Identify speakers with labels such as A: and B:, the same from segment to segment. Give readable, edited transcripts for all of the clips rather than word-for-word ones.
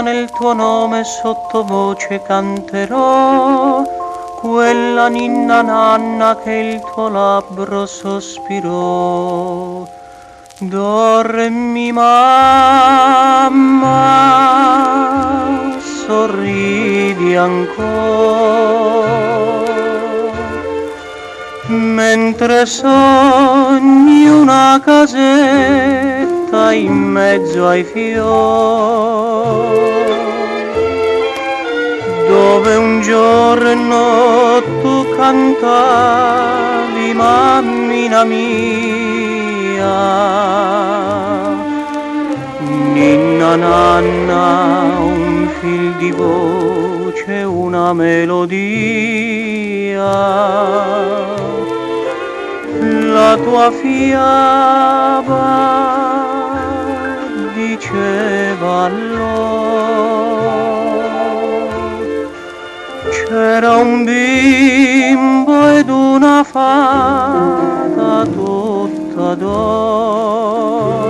A: nel tuo nome sottovoce canterò quella ninna nanna che il tuo labbro sospirò. Dormi mamma, sorridi ancora, mentre sogni una casetta in mezzo ai fiori, dove un giorno tu cantavi, mammina mia, ninna nanna, un fil di voce, una melodia. La tua fiaba diceva allora, c'era un bimbo ed una fata tutta d'oro.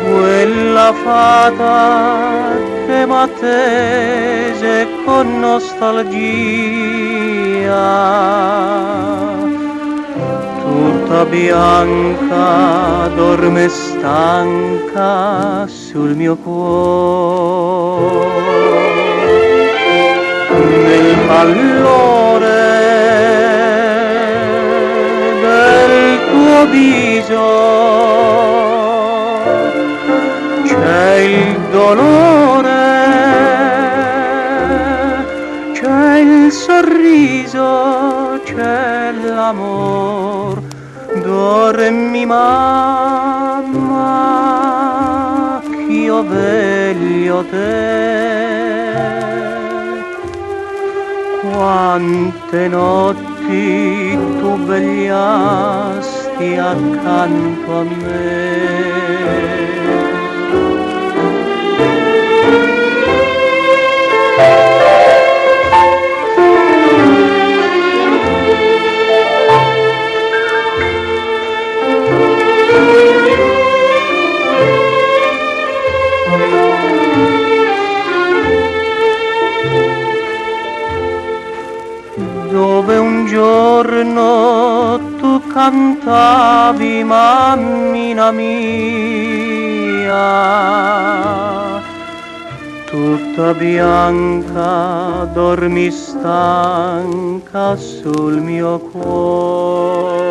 A: Quella fata che m'attese con nostalgia, tutta bianca dorme stanca sul mio cuore. Nel pallore del tuo viso c'è il dolore, c'è il sorriso, c'è l'amor. Dormi mamma, ch'io veglio te. Quante notti tu vegliasti accanto a me. Dove un giorno tu cantavi, mammina mia, tutta bianca dormi stanca sul mio cuore.